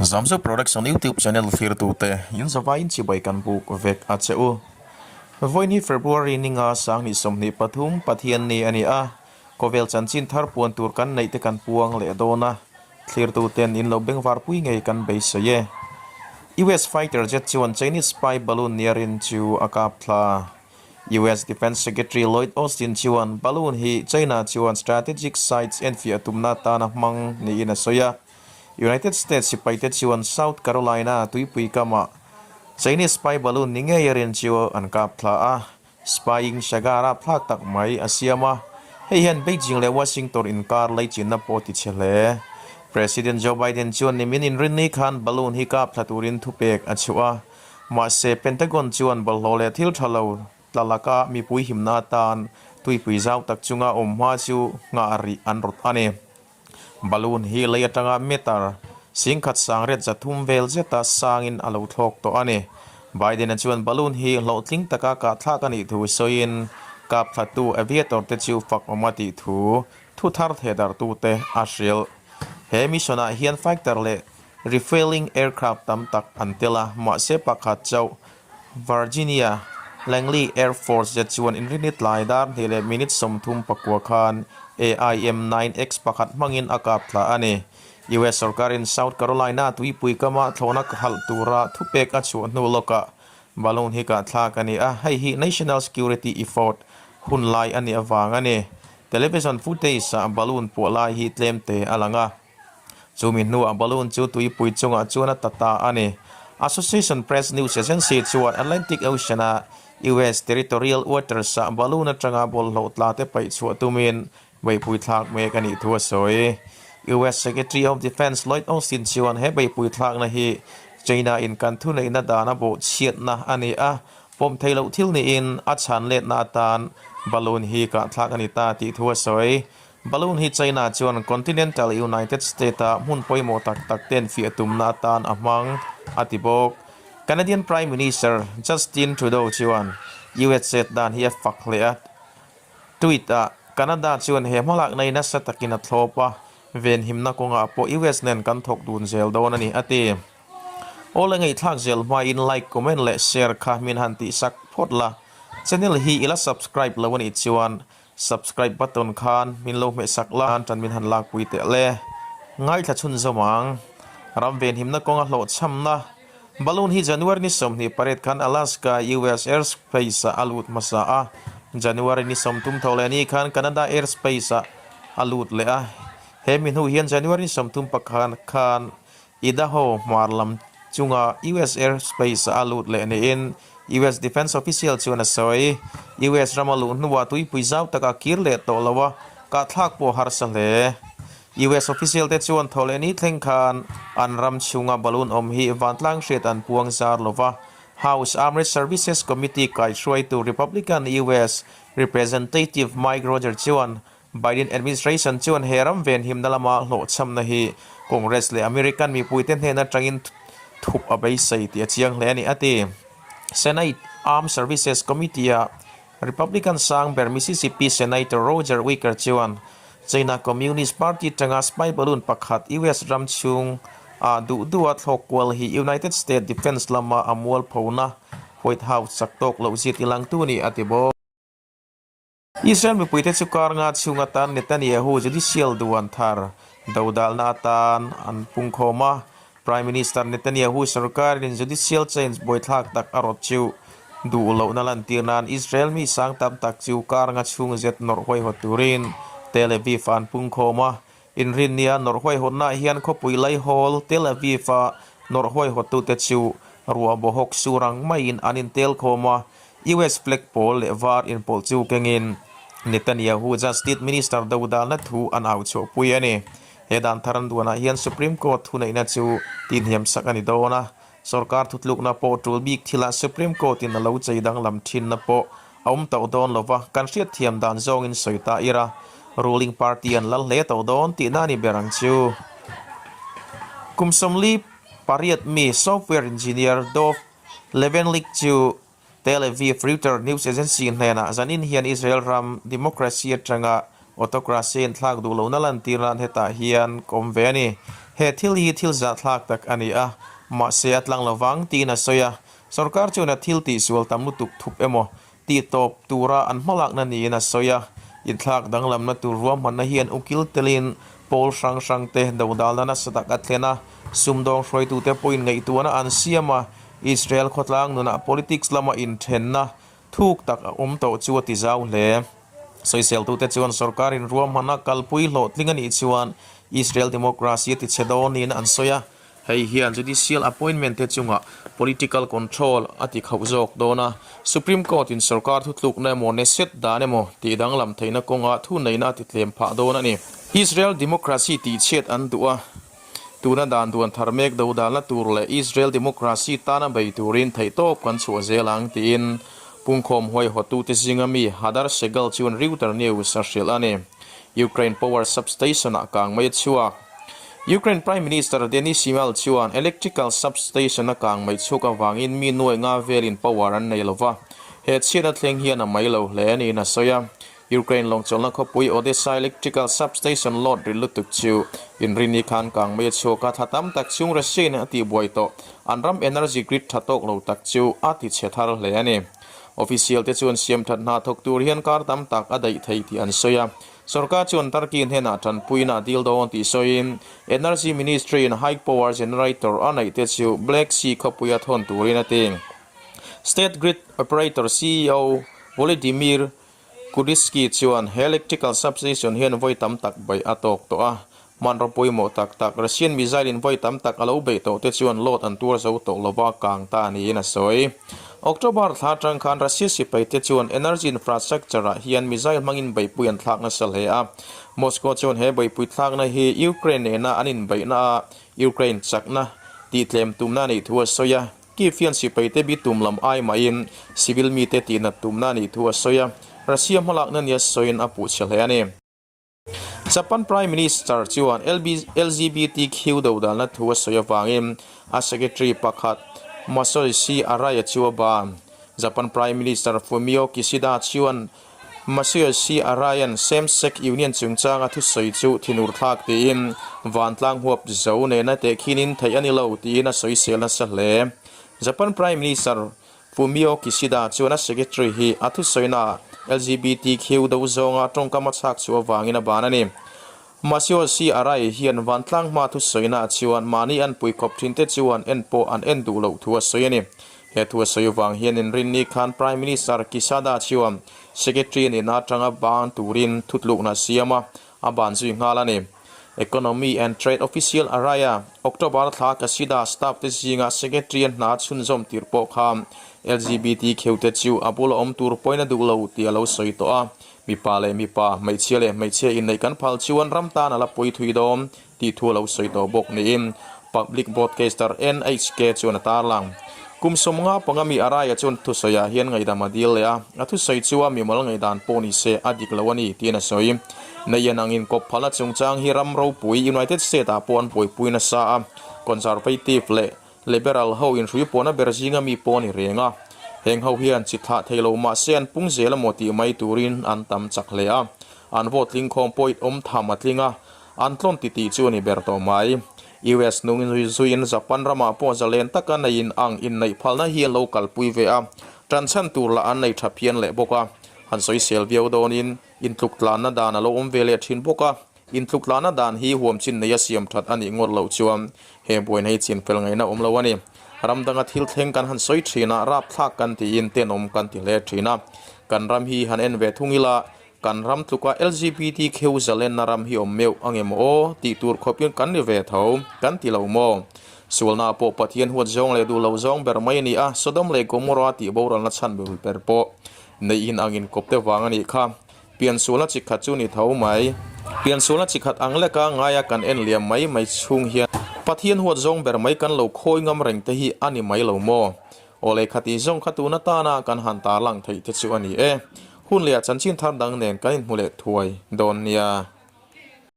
Zamzo Production YouTube channel thlirtute in zavaiin chibai kan buk vek a che u. Vawiin hi February ninga sanghnih 23 Pathianni a ni a, khawvel chanchin thar puan tur kan neih te kan puang leh dawn a, thlirtuten in lo bengvarpui ngei kan beisei e. US fighter jet chuan Chinese spy balloon niarin chu a kap thla. US Defence Secretary Lloyd Austin chuan balloon hi China chuan strategic sites enfiah tumna atana hmang niin a sawi a. United States sipaite chuan South Carolina tuipui kamah Chinese spy balloon ni ngei a rin chu an kap thla a, spying saga rapthlak tak mai a siam a. Hei hian Beijing leh Washington inkar leichinna pawh ti chhe hle. President Joe Biden chuan nimin inrinni khan balloon hi kap thla turin thupek a chhuah a. Mahse, Pentagon chuan bawlhhlawh leh thil tha lo tla laka mipui himna atan tuipui zau tak chunga awm hma chu nghah rih an rawt a ni. Balloon hi lei atanga meter singkhat sangriat 300 vel zeta sangin a lo thlawk tawh a ni. Biden-a chuan balloon hi hlawhtling taka kahthlak a nih thu sawiin kap thlatu aviator te chu fak awm a tih thu thu thar thehdarhtute a hrilh. He mission-ah hian fighter leh Refueling aircraft tam tak an tel a, mahse pakhat chauh Virginia Langley Air Force jet chuan inrinni tlai dar hnih leh minute 39 khan AIM-9X pakhat hmangin a kap thla a ni. US sorkarin South Carolina tuipui kama thlawhna halh tura thupek a chhuah hnu lawkah balloon hi kah thlak a ni a, hei hi national security effort hun lai a nih avang a ni. Television footage-ah balloon puah lai hi tlemte a lang a. Chumi hnuah balloon chu tuipui chungah chuan a ta ta a ni. Association Press News Agency chuan Atlantic Ocean-a US territorial waters-ah balloon atanga bawlhhlawh tla te paih chhuah tumin beihpui thlak mek a nih thu a sawi. US Secretary of Defense Lloyd Austin chuan he beihpui thlakna hi China-in kan thuneihna dan a bawhchhiatna a ni a, pawm theih loh thil niin a chhan letna atan balloon hi kahthlak a ni ta tih thu a sawi. Balloon hi China chuan Continental United State-a hmun pawimawh tak tak ten fiah tumna atan a hmang, a ti bawk. Canadian Prime Minister Justin Trudeau chuan US chet dan hi a fak hle a. Tweet-ah, Canada chuan he hmalakna hi nasa takin a thlawp a, venhimna kawngah pawh US nen kan thawk dun zel dawn a ni, a ti. Aw le ngaihthlak zel hmain like, comment leh share kha min han tihsak phawt la. Channel hi i la subscribe lo a nih chuan Subscribe button khan min lo hmeh sak la tan min han lak pui teh le. Ngaithla chhun zawm ang. Ram venhimna kawnga hlawhchhamna Balloon hi January ni 28 khan Alaska US airspace ah a lut hmasa a, January ni 30 tho leh ni khan Canada airspace ah a lut leh a. He mi hnu hian January ni 31 khan Idaho hmar lam chunga US airspace ah a lut leh niin US defence official chuan a sawi. US rama luh hnuah tuipui zau taka kir leh tawh lo a, kahthlak pawh harsa hle. US official te chuan thaw leh ni thleng khan an ram chhunga balloon awm hi vantlang hriat an puang zar lo va. House Armed Services Committee kaihhruaitu Republican US Representative Mike Rogers chuan Biden administration chuan he ram venhimna lama hlawhchhamna hi Congress leh American mipuite hnen atangin thup a beisei tih a chiang hle a ni, a ti. Senate Armed Services Committee-a Republican sang ber Mississippi Senator Roger Wicker chuan China Communist Party tanga spy balloon pakhat US ram chhung ah duh duha thlawk kual hi United States Defense lama a mualphona White House chak tawk loh zia tilangtu a ni, a ti bawk. Israel mipuite chu kar nga chhung atan Netanyahu judicial duan thar dodalna atan an pungkhawm a. Prime Minister Netanyahu sorkarin judicial change buaithlak tak a rawt chu duh lohna lantir nan Israel mi sang tam tak chu kar nga chhung zet nawrh huaihawt turin Tel Aviv ah an pungkhawm a. Inrinnia nawrh huaihawtnaah hian khawpui laihawl Tel Aviv-a nawrh huaihawttute chu ruah bawhawk sur ang maiin an intelkhawm a. US flag pawl leh var inpawlh chu kengin Netanyahu Justice Minister dodalna thu an au chhuahpui a ni. He dan thar an duanah hian Supreme Court thuneihna chu tinhniam sak a ni dawn a, sorkar thutlukna pawh tul bik thilah Supreme Court-in a lo chei danglam thinna pawh a awm tawh dawn lo va, kan hriatthiam dan zawngin sawi ta ira ruling party an lal hle tawh dawn tihna a ni ber ang chu. Kum 48 mi software engineer Dov Levenlick chu Tel Aviv Reuters news agency hnenah zanin hian Israel ram democracy atanga autocracy in thlak duh lohna lantir nan hetah hian ka awm ve a ni. He thil hi thil zahthlak tak a ni a, mahse a tlang lovang tiin a sawi a. Sorkar chuan a thil tihsual tam lutuk thup emaw tih tawp tura an hmalakna niin a sawi a. Inthlak danglamna tur ruahmanna hian ukil telin pawl hrang hrangte dodalna nasa tak a thlen a, sumdawng hruaitute pawhin ngaihtuahna an siam a, Israel khawtlang nunah politics lama inthenna thuk tak a awm tawh chu a ti zau hle. Sawiseltute chuan sorkarin ruahmanna kalpui hlawhtling a nih chuan Israel democracy a tichhe dawn niin an sawi a. Hei hian judicial appointment te chungah political control a ti khauh zawk dawn a. Supreme Court in sorkar thutlukna emaw Knesset dan emaw tih danglam theihna kawngah thuneihna a ti tlem phah dawn a ni. Israel democracy tihchhiat an duh a. Tuna dan duan thar mek dodalna tur leh Israel democracy tana bei turin theihtawp kan chhuah zel ang tiin pungkhawm huaihawtute zinga mi Hadar Segal chuan Reuter News a hrilh a ni. Ukraine power substation-ah kang mai a chhuak. Ukraine Prime Minister Denis Shmyhal chuan electrical substation-a kang mai chhuak avangin mi nuai nga velin power an nei lova, he chhiatna thleng hian a mai lo hle niin a sawi a. Ukraine lawngchawlhna khawpui Odesa electrical substation load ri lutuk chu inrini khan kang mai a chhuak a, thla tam tak chhung Russia-in a tihbuai tawh. An ram energy grid tha tawk lo tak chu a ti chhe thar hle a ni. Official te chuan siam that hna thawk tur hian kar tam tak a daih thei tih an sawi a. Sorkar chuan Turkey hnenah tanpuina a dil dawn tih sawiin Energy Ministry in high power generator a neih te chu Black Sea khawpuia thawn turin a ti. State Grid Operator CEO Volodymyr Kudiski chuan he electrical substation hian vawi tam tak beih a tawk tawh a, hmanraw pawimawh tak tak Russian missile in vawi tam tak a lo beih tawh te chuan load an tuar zo tawh lova kang ta niin a sawi. October thla atang khan Russia sipai te chuan energy infrastructure ah hian missile hmangin beihpui an thlak nasa hle a, Moscow chuan he beihpui thlakna hi Ukraine nena an inbeihna a Ukraine chakna tihtlem tumna a nih thu a sawi a. Kyiv hian sipaite bi tum lam ai mahin civil mite tihnat tumna a nih thu a sawi a, Russia hmalakna nia sawiin a puh chhe hle a ni. Japan Prime Minister chuan LGBTQ dodalna thu a sawi avangin a secretary pakhat Masayoshi Arai chu a ban. Japan Prime Minister Fumio Kishida chuan Masayoshi Arai-a'n same-sex union chungchanga thusawi chu thinur thlak tiin vantlang huap zo nena tehkhinin theih a ni lo tiin a sawisel nasa hle. Japan Prime Minister Fumio Kishida chuan a secretary hi a thusawinaah LGBTQ do zawnga tawngkam a chhak chhuah avangin a ban a ni. Masayoshi Arai hian vantlang hma thusawinaah chuan mahni an pui khawp thinte chuan en pawh an en duh loh thu a sawi a ni. He thu a sawi vang hian inrinni khan Prime Minister Kishida chuan Secretary nihna atanga ban turin thutlukna a siam a, a ban zui nghal a ni. Economy and Trade Official Araya, October thla Kishida staff te zinga Secretary a hna chhunzawm tir pawh kha LGBTQ te chu a bula awm tur pawhin a duh lo tih a lo sawi tawh a. Mipa leh mipa, hmeichhia leh hmeichhia inneih kan phal chuan ram tan a la pawi thui dawn tih thu a lo sawi tawh bawk niin Public Broadcaster NHK chuan a tarlang. Kum 50 panga mi Araya chuan thusawiah hian ngaihdam a dil leh a, a thusawi chu a mimal ngaihdan pawh ni se a dik lo a ni tiin a sawi. Neian angin kawp phalna chungchang hi ram ropui United States ah pawh an buaipui nasa a, Conservative leh Liberal ho inhrui pawhna ber zinga mi pawh a ni reng a, heng ho hian chi thlah thei lo mah se an pung zel amaw tih mai turin an tam chak hle a, an vote tling khawm pawh awm tham a tling a, an tlawn ti tih chu a ni ber tawh mai. US nung zuiin Japan ramah pawh zalen taka neiin ang inneih phalna hi an lo kalpui ve a, tan chhan tur lah an nei tha phian leh bawk a, han sawisel viau dawnin intluk tlanna dan a lo awm ve leh thin bawk a. Intluktlana dan hi huamchin neia siam that a nih ngawt loh chuan he buaina hi chin fel ngaihna awm lo a ni. Ram danga thil thleng kan han sawi thin a, rapthlak kan tiin tenawm kan ti hle thin a. Kan ram hi han en ve thung ila, kan ram tluka LGBTQ zalenna ram hi awm meuh ang em aw tih tur khawpin kan ni ve tho kan ti lo maw? Sualna pawh Pathian huat zawng leh duh lo zawng ber mai a ni a, Sodom leh Gomorrah tih boralna chhan ber ber pawh neihin angin kawp te vang a nih kha. Piansualna chi khat chu ni tho mai. Piansualna chi khat ang leka ngaia kan en liam mai mai chhung hian Pathian huat zawng ber mai kan lo khawi ngam reng te hi a ni mai lo maw? Aw lehkha tih zawng kha tun atana kan han tarlang theih te chu a ni e. Hun leh a chanchin thar dang nen kan inhmu leh thuai dawn nia.